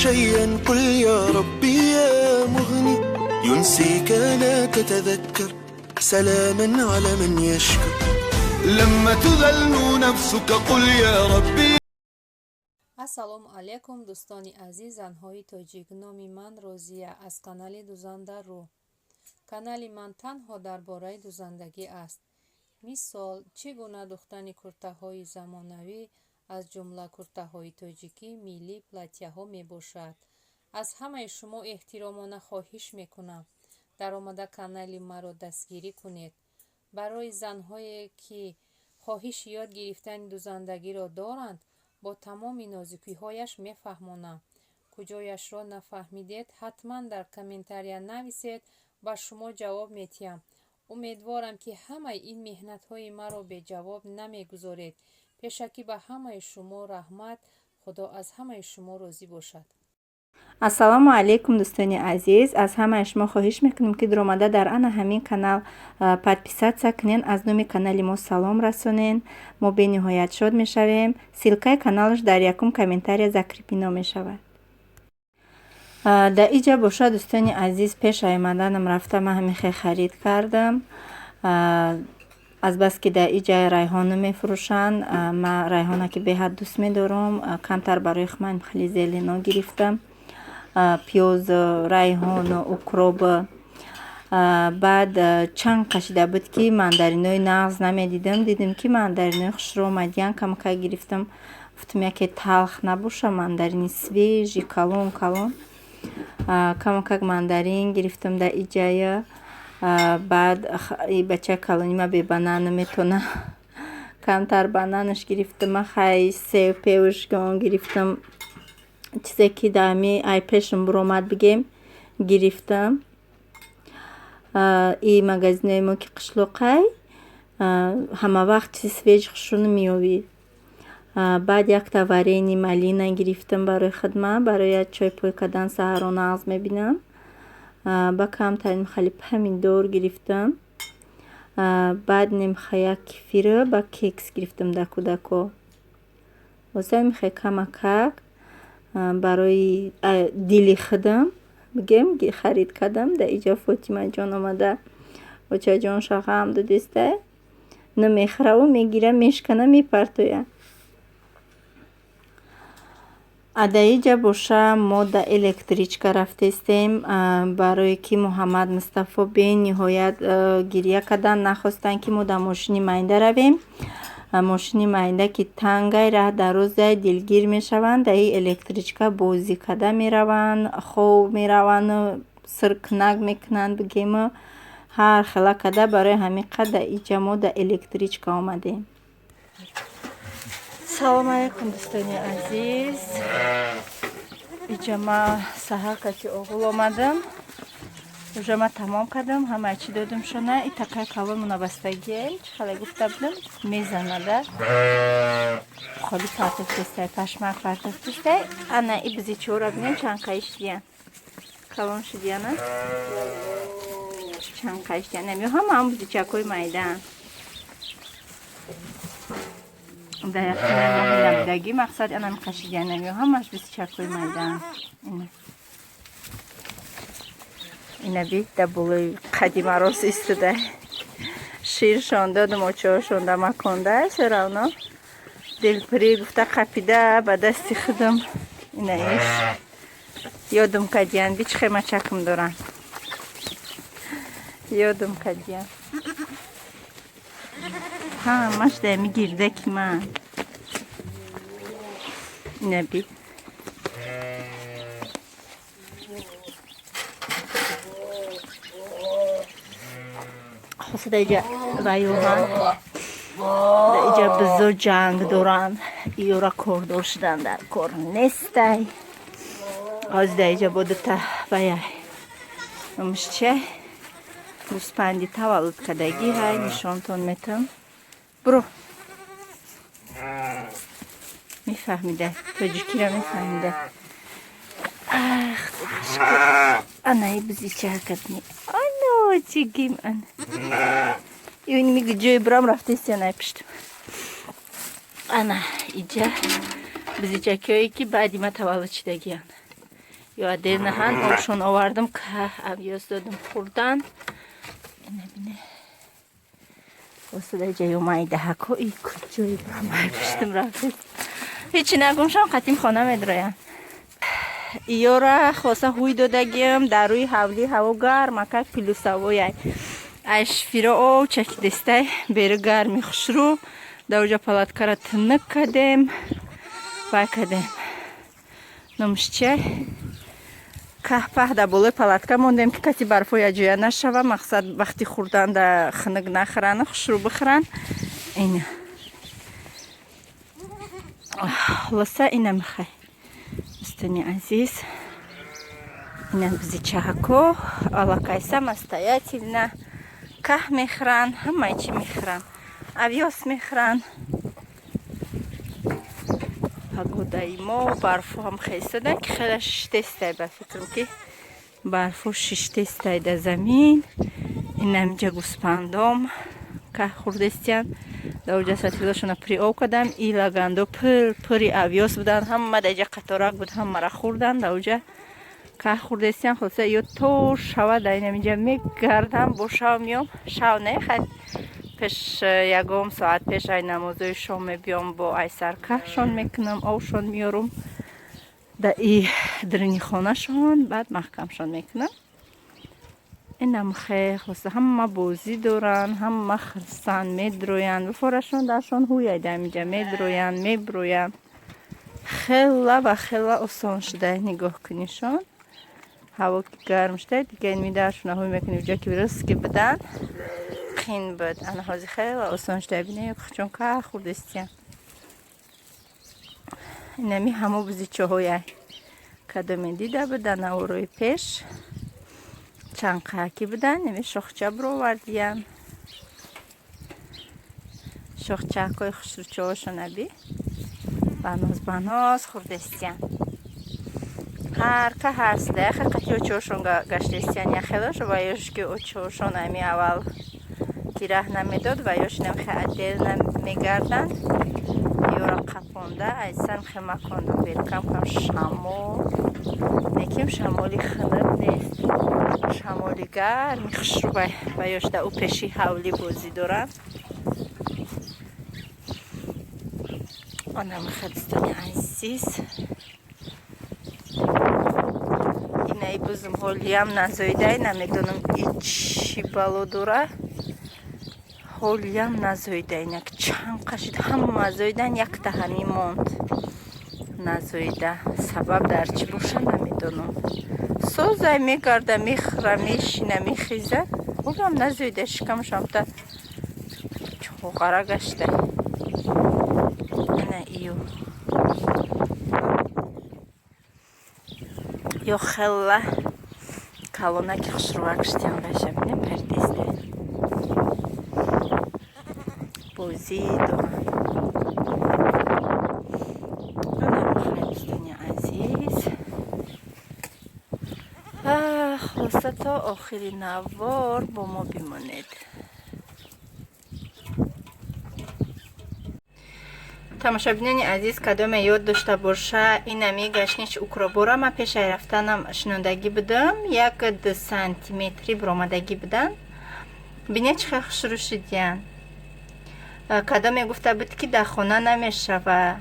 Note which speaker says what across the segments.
Speaker 1: شيئا قل يا ربي يا مغني ينسيك لا تتذكر سلاما على من يشكر لما تذل نفسك قل يا ربي.
Speaker 2: Ассалому алайкум, дӯстони азиз, занҳои тоҷик. Номи ман Розия, аз канали Дузандару. Канали ман танҳо дар бораи дузандагӣ аст. Мисол, чӣ гуна духтани куртаҳои замонавӣ, аз ҷумла куртаҳои тоҷикӣ, миллӣ, платьяҳо мебошад. Аз ҳамаи шумо эҳтиромона хоҳиш мекунам, даромада канали маро дастгирӣ кунед. Барои занҳое, ки хоҳиши ёд гирифтани дузандагиро доранд, бо тамоми нозукиҳояш мефаҳмонам. Куҷояшро нафаҳмидед, ҳатман дар комментария нависед, ба шумо ҷавоб метиҳам. Умедворам, ки ҳамаи ин меҳнатҳои маро беҷавоб намегузоред. Пешакӣ ба ҳамаи шумо раҳмат, Худо аз ҳамаи шумо розӣ бошад.
Speaker 3: Ассалому алайкум, дӯстони азиз. Аз ҳамаи шумо хоҳиш мекунем, ки дуромада дар ана ҳамин канал подписаться кунен, аз номи канали мо салом расонен. Мо бениҳоят шод мешавем. Ссылкаи каналаш дар якум комментария закреплено мешавад. Дар иҷа боша, дӯстони азиз, пеш омаданам рафта ман ҳамин хел харид кардам. Азбаски дар иҷа райҳон мефурӯшанд, ман райҳона ки беҳад дӯст медорам, камтар барои ман хеле зелено гирифтам, пиёз, райҳону укроп. Баъд чанд қашида буд, ки мандаринои нағз намедидам. Дидем, ки мандаринои хушрӯ омадиян, камакак гирифтам. Гуфтам, яке талх набоша, мандарини свежий, калон калон. Камакак мандарин гирифтам дар иҷая. Баъд бачаи калонима бе банан наметона, камтар бананаш гирифтам. Хай, сев певш гирифтам, чизе ки дар ҳами ай пешам буромад, бигем, гирифтам. И магазинои мо, ки қишлоқай, ҳамавақт чизи свежий хушрӯ намеёвӣ. Баъд якта варенье малина гирифтам барои хидмат, барои як чой пой кардан саҳаро нағз мебинам. Ба камтарин хали помидор гирифтам. Баъд немха як кефир ба кекс гирифтам дар кӯдако. Боза мехе камакак барои дили худам, бигем, харид кардам. Дар иҷа Фотимаҷон омада, очаҷонша ғам додистай, намехӯраву мегира, мешкана, мепартояд. А дар иҷа боша, мо дар электричка рафтестем, барое ки Муҳаммад Мустафо бениҳоят гиря карданд, нахостанд, ки мо дар мошини майда равем. Мошини майда ки тангай, раҳ дарозай, дилгир мешаванд. Дар ин электричка бозӣ карда мераванд, хоб мераванд, сиркнак мекунанд, бигем, ҳар хела карда. Барои ҳамин қад дар иҷа мо дар электричка омадем. Салому алайкум, дӯстони азиз. Иҷа ма саҳар кати оғул омадам, уже ма тамом кардам, ҳамаи чӣ додум шона. И тақай калон мунабастагием, чӣ хеле гуфта будам, мезанада, холи партофтестай, пашмак партофтестай. Ана и бизичора бинем, чанд қаиш диян, калон шудияна, чанд қаиш диян. Ами ҳамаам бизичакҳои майдаан, дар яқинаи моҳи набудагӣ. Мақсад, анами қашидиянами ҳамаш бизичакҳои майдаан. Ина би, дар болои қадима рост истода. Ширшон додум, очаҳошон дамаконда, всё равно дилпурӣ гуфта қапида ба дасти худам. Ина иш ёдум кадиян, би, чӣ хемачакам дорам, ёдум кадиян. Ҳамаш дами гирдаки ман. Ина би. Хоса, даиҷа ваюҳан, даиҷа бизо ҷанг доранд, иёра кордор шудан дар кор нестай. Ҳозир даиҷа бо дута ваяй, номаш чия, гӯспанди таваллуд кардагӣ ҳай, нишонтон метам. Буро, мефаҳмида, тоҷикиро мефаҳмида. Анаи бизичакабни, ано чигим, ана юни ҷои бурам рафтеси, анай пиштам. Ана иҷа бизичакиҳое, ки баъди ма таваллуд шудагианд. Ё адел наҳан обшон овардам, каҳ авёз додам хӯрдан. Ина бине. Осуда ҷаю майдаҳако и куҷои брамай пуштим рафт. Ҳечи нагумшам қатим хона медроям. Иёра хоса ҳуй додагиам дар рӯи ҳавлӣ ҳаво гармакак плюсовояй. Ай шифиро ов чакидестай беру гарми хушрӯ. Дар оҷа палаткара тинук кардем. Вай кардем. Номаш чия? Каҳпаҳ дар болои палатка мондем, ки каси барфо яҷоя нашава. Мақсад вақти хӯрдан да хунук нахӯрану хушрӯ бихӯранд. Ина. Хулоса ина михай. Дӯстони азиз, ина бизичаҳако аллакай самостоятельно каҳ мехӯранд, ҳамаи чӣ мехӯранд, авёс мехӯранд. Погодаи мо барфо ҳам хестодан, ки хеле шиштестай, ба фикрам ки барфо шиштестай дар замин. Инамиҷа гӯспандом каҳ хӯрдестиянд. Дар оҷа сатилошона приоб кардам. И лагандо пури авёс буданд, ҳама дар иҷа қаторак буд, ҳамаро хӯрданд. Дар оҷа каҳ хӯрдестиянд. Хулоса ё то шава дар инамиҷа мегардам, бо шав меом. Шав не, хай пеш ягон соат пеш ай намозои шом мебиём, бо ай сар каҳшон мекунам, овшон меёрум да и даруни хонашон, баъд маҳкамшон мекунам. Инам хе хулоса ҳама бозӣ доранд, ҳама хирсанд, медроянд. Бифорашон даршон ҳуяй дар инҷа медроянд, меброянд. Хела ва хела осон шуда нигоҳ кунишон. Ҳаво ки гарм шуда, дига инми даршона ҳуй мекунӣ, ҷо ки рӯз ки буданд қин буд. Ана ҳозир хела осон шуда. Бинед, чун каҳ хӯрдестиян. Инами ҳамо бизичоҳояй кадоме дида будан наворои пеш чанд қаҳаки буданд, неми шохча бировардиян. Шохчаҳакҳои хушрӯчаҳошона би баноз баноз хӯрдестиян. Ҳар ка ҳаст, яхе қати очоҳошон гаштестиян, яхелош ва ёш ки очоҳошон ами аввал ки раҳ намедод ва ёш инам хе отдельно мегарданд. Ёра қапонда айсан хе маконду бел кам кам шамол, лекин шамоли хунук нест, шамоли гарми хушрӯ ва ёш дар ӯ пеши ҳавлӣ бозӣ доранд. Онам дӯстони азиз, инаи бузм ҳолиям назоидай, намедонам и чӣ бало дора. Ҳолиям назоида, инак чанд қашид ҳама зоидан, якта ҳамин монд назоида. Сабаб дар чӣ боша намедонам. Созай мегарда, мехӯра, мешина, мехеза, ҳолиам назоида, шикамашамта чоғара гашта. Ина ию ё хела калонаки хушрӯвак шудиям баша, бинем пардесте бозӣ доранд. Дӯстони азиз, хулоса то охири навор бо мо бимонед. Тамошобинони азиз, кадоме ёд дошта боша, инами гашнич укробора ман пешай рафтанам шинондагӣ будам, 1-2 сантиметри биромадагӣ буданд. Бинед чӣ хел хушрӯ шудиянд. Кадоме гуфта буд, ки дар хона намешава.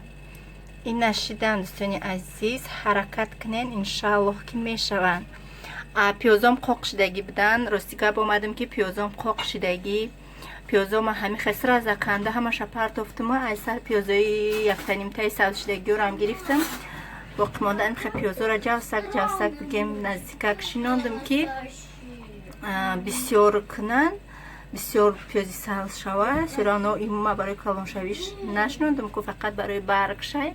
Speaker 3: Ин нашидан, дӯстони азиз, ҳаракат кунен, иншааллоҳ ки мешаванд. Пиёзом қоқ шидагӣ буданд. Рости гап омадам ки пиёзом қоқ шидагӣ. Пиёзома ҳами хесра заканда ҳамаша партофтума, ай сар пиёзои яктанимтаи сабз шидагиёрам гирифтам. Боқӣ мондан хе пиёзора ҷавсак ҷавсак бигем наздикак шинондам, ки бисёр кунанд, бисёр пиёзи сабз шава. Сирано имма барои калоншавиш нашинондам ку, фақат барои барг шай.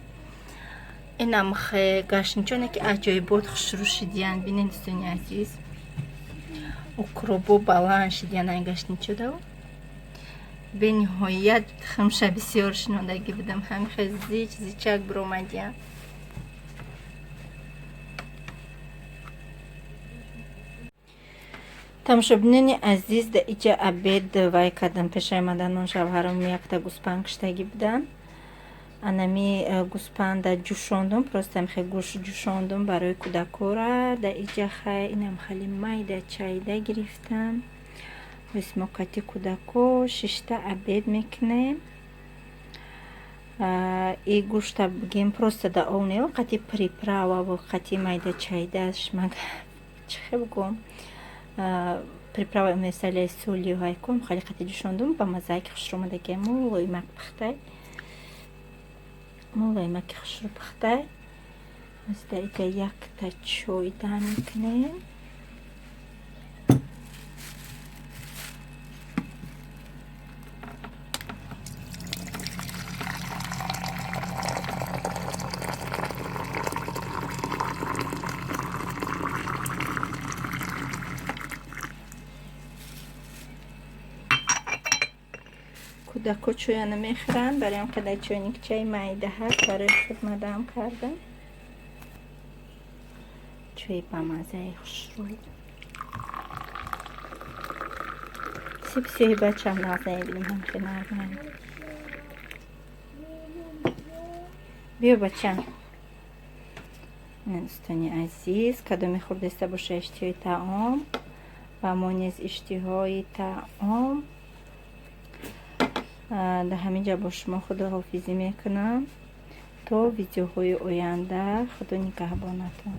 Speaker 3: Инам хе гашничоне ки аҷоибот хушрӯ шидиянд. Бинед, дӯстони азиз, укробо баланд шидиянд ай гашничодав. Бениҳоят химша бисёр шинондагӣ будам, ҳами хе зич зичак биромадиянд. Тамошобинони азиз, дар иҷа обед вай кардам. Пешаи маданон шавҳарам якта гӯспанд киштагӣ буданд. Анами гӯспанда ҷӯшондум, просто амхе гӯшт ҷӯшондум барои кӯдакора. Да иҷа хай инам хали майда чайда гирифтам. Боз мо кати кӯдако шишта обед мекунем. И гӯшта бигем, просто да ов не, қати приправа ву қати майда чайдаш, чӣ хел бигӯм, приправа универсалияи солию ҳайкум хали қати ҷӯшондум, ба маззае ки хушрӯ омадагиам, мулоимак пухтай, мулоимаки хушрӯ пухтай. Дар иҷа якта чой дам мекунем. Кӯдако чоя намехӯранд, барои ҳам қадар чойникчаи майда ҳаст, барои худ мадам кардам. Чои бамаззаи хушрӯй. Сибсиёҳи бачаам нағз намебинем, ҳамхе нормально. Биё, бачам. Дӯстони азиз, кадоме хӯрдаиста боша, иштиҳои таом, ва мо низ иштиҳои таом. Дар ҳамин ҷа бо шумо худоҳофизӣ мекунам то видеоҳои оянда. Худо нигаҳбонатон.